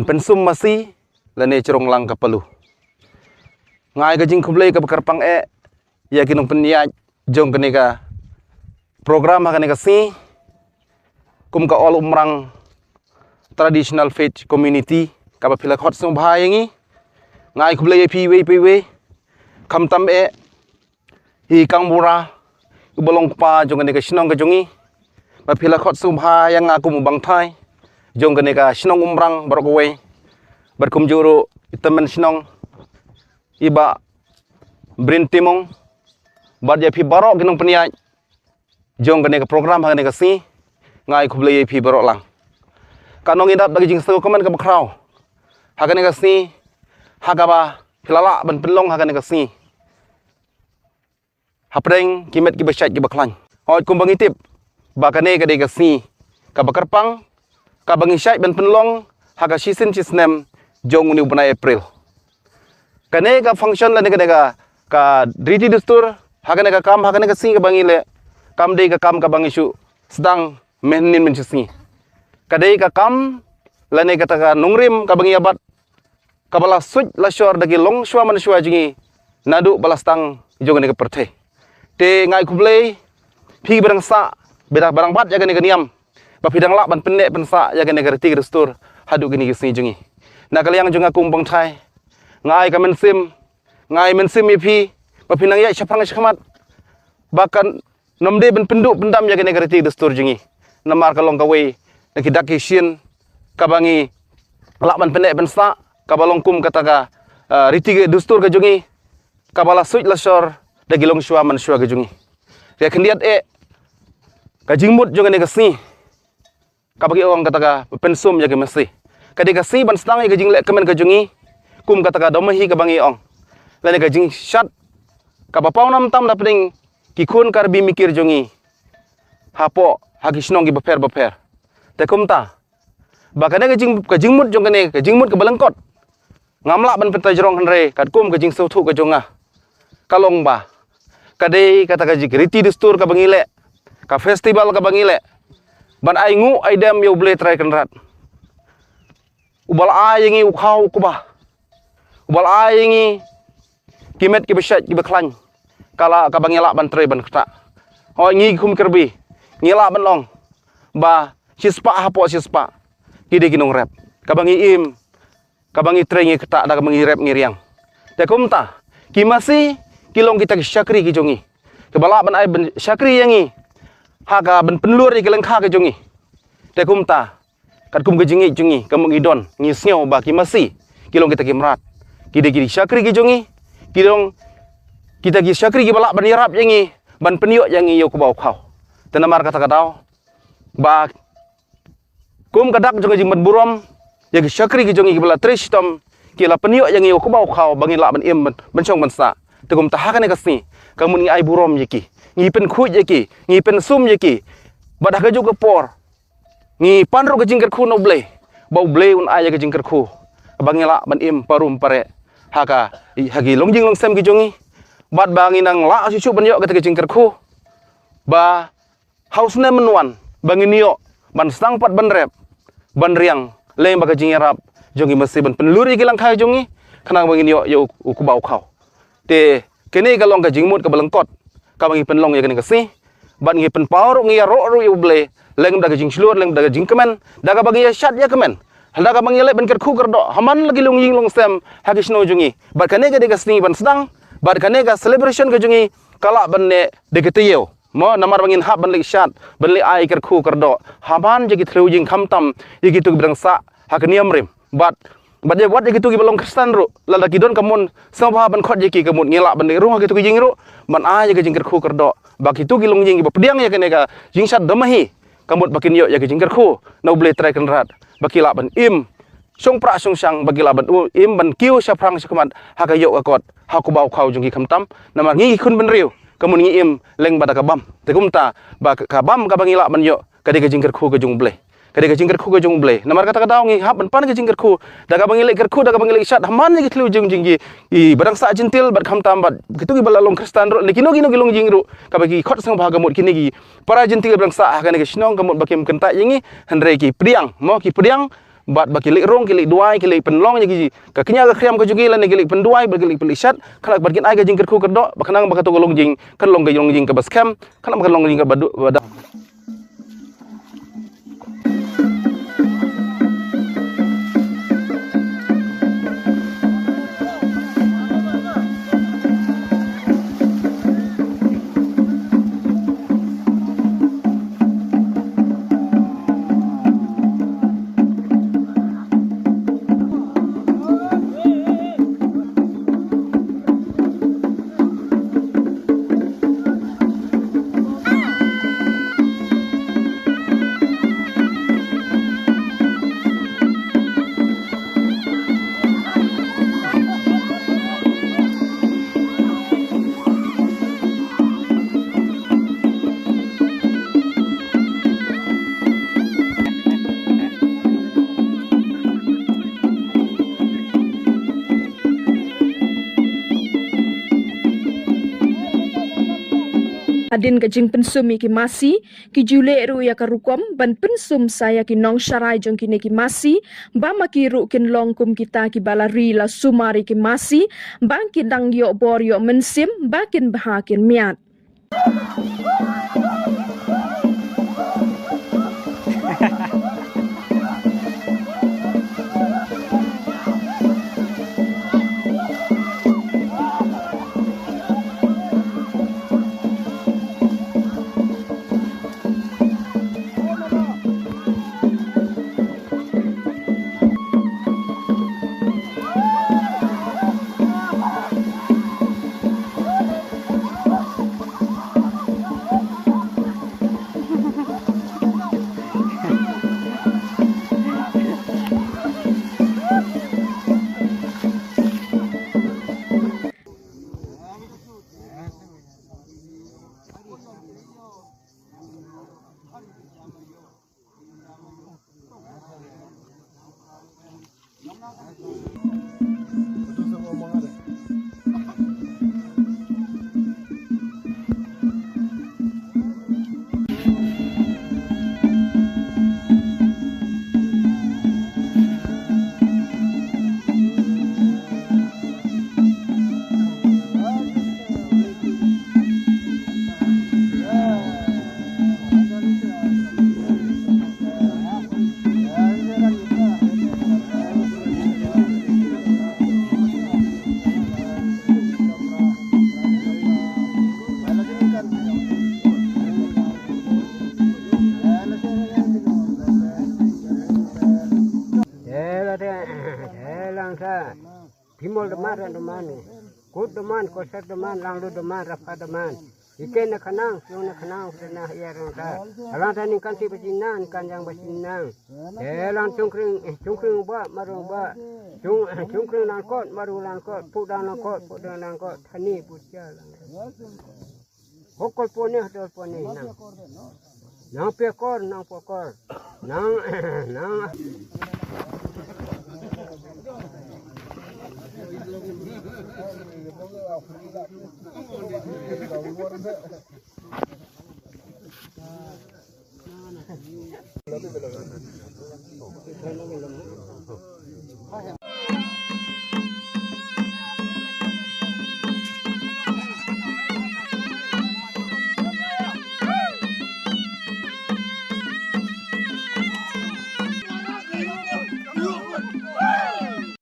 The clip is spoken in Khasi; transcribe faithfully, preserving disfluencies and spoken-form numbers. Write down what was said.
Pynsum masi lane chrong lang ka palu. Nga ai ka jingkhublei kaba kyrpang eh ïa ki nongpynïaid jong kane ka program ha kane ka sngi, kum ka All Umrang Traditional Faith Community kaba phi la khot sngewbha ïa ngi. Nga ai khublei ïa phi iwei pa iwei, khamtam eh i Kang Bura, uba long kpa jong kane ka shnong ka jong ngi, ba phi la khot sngewbha ïa nga kum u bangthai jong kane ka shnong Umrang baroh kawei, bad kumjuh ruh i tymmen shnong, i Bah Brin Timung, bad ïa phi baroh ki nongpynïaid jong kane ka program ha kane ka sngi. Nga ai khublei ïa phi baroh lang. Ka nongïadap da ka jingsngewkmen kaba khraw ha kane ka sngi, ha kaba phi la lah ban pynlong ha kane ka sngi hapdeng ki met kiba shait kiba khlaiñ. Hooid, kumba ngi tip ba kane ka dei ka sngi kaba kyrpang kaba ngi shait ban pynlong ha ka shisien shisnem jong une u bnai April. Kane ka function lane kane ka, ka riti dustur ha kane ka kam, ha kane ka sngi kaba ngi leh, kam dei ka kam kaba ngi shu sdang mynhynnin mynshisngi. Ka dei ka kam lane kata ka nongrim kaba ngi ïa bat, kaba la suit la shor da ki longshuwa manshuwa jong ngi naduh ba la sdang jong kane ka pyrthei. Te nga ai khublei phi ba dang sah, ba dang, ba dang bat ïa kane ka niam, ba phi dang lah ban pynneh pynsah ïa kane ka riti ka dustur haduh kine ki sngi jong ngi. Na ka liang jong nga kum u bangthai, nga ai ka mynsiem, nga ai mynsiem ïa phi ba phin nang ïaid shaphrang shakhmat, ba kan nym dei ban pynduh pyndam ïa kane ka riti dustur jong ngi. Namar ka long kawei na ki dak ki shin kaba ngi lah ban pynneh pynsah, kaba long kum kata ka, ah, riti ka dustur ka jong ngi, kaba la suit la shor da ki longshuwa manshuwa ka jong ngi. Ka khyndiat eh, ka jingmut jong kane ka sngi, kaba ki ong kata ka pynsum ïa ki masi, ka dei ka sngi ban sdang ïa ka jingleh kmen ka jong ngi, kum kata ka Domahi kaba ngi ong, lane ka jingshad kaba pawnam tam da pdeng ki khun Karbi Mikir jong ngi hapoh ha ki shnong kiba pher bapher. Te kumta, ba kane ka jing, ka jingmut jong kane, ka jingmut kaba lyngkot, ngam lah ban pynta jrong, hynrei katkum ka jingsngewthuh ka jong nga, ka long ba ka dei kata ka jing riti dustur kaba ngi leh, ka festival kaba ngi leh, ban ai nguh ai dem ïa U Blei Trai Kynrad, uba la ai ïa ngi u khaw u kba, uba la ai ïa ngi ki met kiba shait kiba khlaiñ, ka la, kaba ngi lah ban trei ban ktah. Hooid, ngi ki khun Karbi ngi lah ban ong ba shispah hapoh shispah ki dei ki nongrep, kaba ngi im, kaba ngi trei ngi ktah, da kaba ngi rep ngi riang. Te kumta, ki masi ki long kita ki shakri ki jong ngi, kiba lah ban ai ban shakri ïa ngi ha ka ban pynlur ïa ki lyngkha ki jong ngi. Te kumta, katkum ka jingngeit jong ngi, ka mut ngi don, ngi sngew ba ki masi ki long kita ki mrad, ki dei ki shakri ki jong ngi, ki long kita ki shakri kiba lah ban ïarap ïa ngi, ban pynïoh ïa ngi ïa u kba u khaw. Te namar kata ka daw, ba kum ka dak jong ka jingban burom ïa ki shakri ki jong ngi kiba la trei shitom, ki la pynïoh ïa ngi ïa u kba u khaw ba ngi lah ban im ban, ban shong ban sah. Te kumta ha kane ka sngi, ka mut ngi ai burom ïa ki, ngi pynkhuid ïa ki, ngi pynsum ïa ki, bad ha kajuh ka por ngi pan ruh ka jingkyrkhu na U Blei, ba U Blei un ai ïa ka jingkyrkhu ba ngi lah ban im parum pareh ha ka, ha ki longïing longsem ki jong ngi, bad ba ngin nang lah shuh shuh ban ïoh kata ka jingkyrkhu, ba ha u snem mynwan ba ngin ïoh ban sdang pat ban rep ban riang, lem bad ka jingïarap jong ki masi ban pynlur ïa ki lyngkha jong ngi, khnang ba ngin ïoh ïa u, u kba u khaw. Te kane ka long ka jingmut kaba lyngkot kaba ngi pynlong ïa kane ka sngi, bad ngi pynpaw ruh, ngi ïaroh ruh ïa U Blei lem da ka jingshlur, lem da ka jingkmen, da kaba ngi ïashad ïakmen, da kaba ngi leh ban kyrkhu kyrdoh ha man la ki longïing longsem ha ki shnong jong ngi. Bad kane ka dei ka sngi ban sdang, bad kane ka celebration ka jong ngi ka lah ban neh da ka taïew, mo, namar ba ngin hap ban leit shad, ban leit ai kyrkhu kyrdoh ha man ïa ki thliew ïing, khamtam ïa kito kiba dang sah ha ka niam rim. Bad, bad ïa, wat ïa kito kiba long Khristan ruh, lada ki don ka mon sngewbha ban khot ïa ki, ka mut ngi lah ban leit rung ha kito ki ïing ruh ban ai ïa ka jingkyrkhu kyrdoh, ba kito ki longïing kiba pdiang ïa kane ka jingshad Domahi, ka mut ba kin ïoh ïa ka jingkyrkhu na U Blei Trai Kynrad, ba ki lah ban im shongpra shongshang, ba ki lah ban, u, im ban kiew shaphrang shakhmat ha ka ïoh ka kot, ha u kba u khaw jong ki, khamtam namar ngi ki khun bynriew, ka mut ngi im lem bad da ka bam. Te kumta, ba ka, ka bam kaba ngi lah ban ïoh, ka dei ka jingkyrkhu ka jong U Blei, ka dei ka jingkyrkhu ka jong U Blei. Namar kata ka daw ngi hap ban pan ka jingkyrkhu, da kaba ngi leit kyrkhu, da kaba ngi leit shad ha man ïa ki thliew ïing jong ki, kiba dang sah Jentil, bad khamtam bad kito kiba la long Khristan ruh, ne kino kino ki longïing ruh kaba ki khot sngewbha, ka mut kine ki para Jentil ba dang sah ha kane ka shnong, ka mut ba kim kyntait ïa ngi, hynrei ki pdiang, mo, ki pdiang Bad ba ki leit rung, ki leit duwai, ki leit pynlong ïa ki, ka kñia ka khriam ka jong ki lane ki leit pynduwai, bad ki leit pynleit shat, khnang bad kin ai ka jingkyrkhu kyrdoh, ba khnang ba kato ka long jing, kan long ka long jingkaba skhem, khnang ba kan long jingkaba du-, ba da- Hadien ka jingpynsum ïa ki masi, ki ju leh ruh ïa ka rukom ban pynsum sa ïa ki nongsharai jong kine ki masi, ba ma ki ruh kin long kum kita kiba la ri la sumar ïa ki masi, ba kin dang ïoh bor ïoh mynsiem, ba kin bha kin miat. Te la te, te lang sa. Phimol demand, ran demand. Kut demand, koser demand, langlu demand, rafa demand. Ike na khanang, yung na khanang, na iya rang ta. Alang ta ning kan ti ba jinang, ning kan jang ba jinang. Te lang chungkring, eh, chungkring ba, marung ba. Chung, chungkring langkot, marung langkot, pudang langkot, pudang langkot, thani puja langkot. Hokol pone, hokol pone, nang. Nang pekor, nang pekor. Nang, nang.